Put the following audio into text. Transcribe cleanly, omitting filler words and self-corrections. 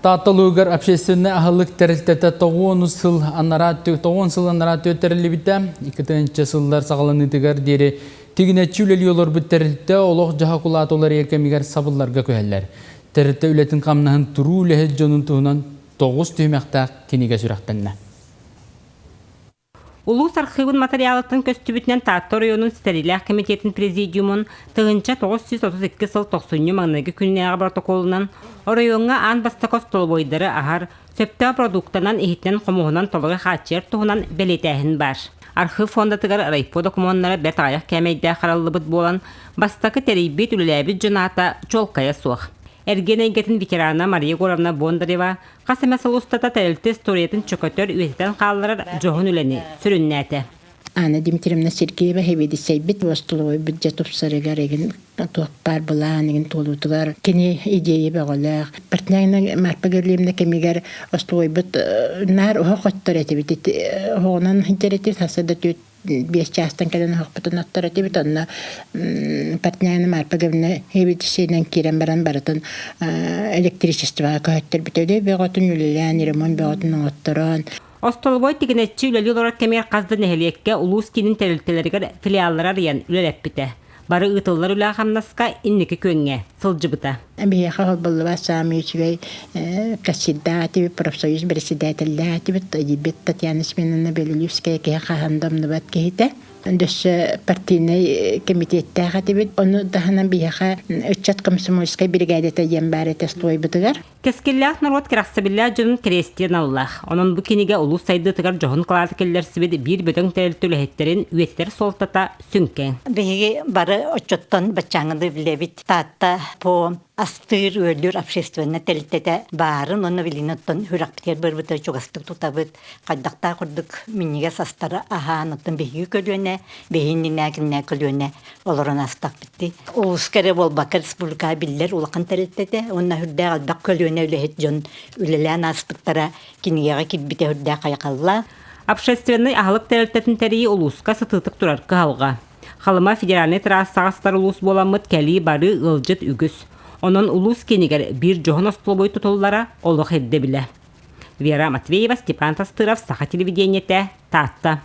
Таатта улууһугар общественнай аһылык тэрилтэтэ тоҕуон сыл анараа тоҕуон сыл анараа тэриллибитэ. 2 сыллар саҕаланыытыгар диэри тигинэччи үлэлии олорбут тэрилтэ олох-дьаһах улаата уларыйар кэмигэр сабылларга күһэллэр. Тэрилтэ үлэтин-хамнаһын туруу үлэһит дьонун туһунан тоҕус түһүмэхтээх кинигэ сүрэхтэннэ. Улуус архыыбын матырыйаалыттан көстүбүтүнэн Таатта оройуонун ситэриилээх кэмитиэтин президиумун 1932 сыл тохсунньу маҥнайгы күннээҕи боротокуолунан оройуоҥҥа аан бастакы остолобуойдары аһар, сөптөөх продуктанан иһитинэн-хомуһунан толору хааччыйар туһунан бэлиэтээһин баар. Архыып фондатыгар райпо докумуоннара бэрт аҕыйах кээмэйдээх хараллыбыт буолан, бастакы тэрийбит, үлэлээбит дьон аата чуолкайа суох. Эргиэн эйгэтин ветерана Мария Егоровна Бондарева Хас эмэ сыл устата тэрилтэ историятын чөкөтөр, үйэтитэн хаалларар дьоһун үлэни сүрүннээтэ. Анна Дмитриевна Сергеева сэбиэдиссэйбит остолобуойбут дьэ тупсарыгар эгин туох баар былаан игин туолуутугар кини идея бөҕөлөөх. Партнерна Марпа Гаврильевна кэмигэр остолобуойбут наар оһох оттор этибит. Оһоҕунан сылдьар этибит, сарсыарда түөрт биэс чаастан кэлэн оһохпутун оттор этибит онно партнерна Марпа Гавриловна сэбиэдиссэйинэн киирэн баран барытын электричествоҕа көһөттөрбүтэ үлэ бөҕөтүн үлэлээн ремонт бөҕөтүн оҥотторон. Остолобуой тигинэччи үлэлии олорор кэмигэр хас да нэһилиэккэ улуус киинин тэрилтэлэригэр филиаллары арыйан үлэлэппитэ. Бары ыытыллар үлэ-хамнаска инники күөҥҥэ сылдьыбыта. Биһиэхэ холбуллубат саамай үчүгэй кассирдаах этибит, профсоюз председателлээх этибит, эдьиийбит Татьяна Семеновна Белолюбская киһи хаһан да умнубат киһитэ. Өссө партийнай комитеттээх этибит. Ону таһынан биһиэхэ ыччат комсомольскай биригээдэтэ диэн баар этэ остуойбутугар. Кэскиллээх норуот кэрэхсэбиллээх дьонун кэриэстиэн аналлаах. Онон бу кинигэ улуус сайдыытыгар дьоһун кылааты киллэрсибит биир бөдөҥ тэрилтэ үлэһиттэрин үйэтитэр суолтата сүҥкэн. Биһиги бары отчуттан баччааҥҥы да билэбит. Таатта по астыыр, үөллүүр общественнай тэрилтэтэ баарын уонна билигин оттон үрэхпитигэр барбыта чугастык тутабыт. Хайдахтаах курдук минньигэс астары аһаан оттон биһиги көлүөнэ, биһиги көлүөнэ олорон астахпыт. Улууска эрэ буолбакка республикаҕа биллэр улахан тэрилтэтэ уонна үрдээх элбэх көлүөнэ үлэһит дьон үлэлээн ааспыттара кинигэҕэ киирбитэ үрдээх хайҕаллаах. Общественнай аһылык тэрилтэтин тэрийии улууска сытыытык турар кыһалҕа. Халыма федеральнай трассаҕа сытар улуус буоламмыт кэлии-барыы ыалдьыт үгүс. Онон улуус киинигэр биир дьоһун остолобуой тутуллара олох ирдэбилэ. Вера Матвеева, Степан Тастыров, Саха телевидениетэ, Таатта.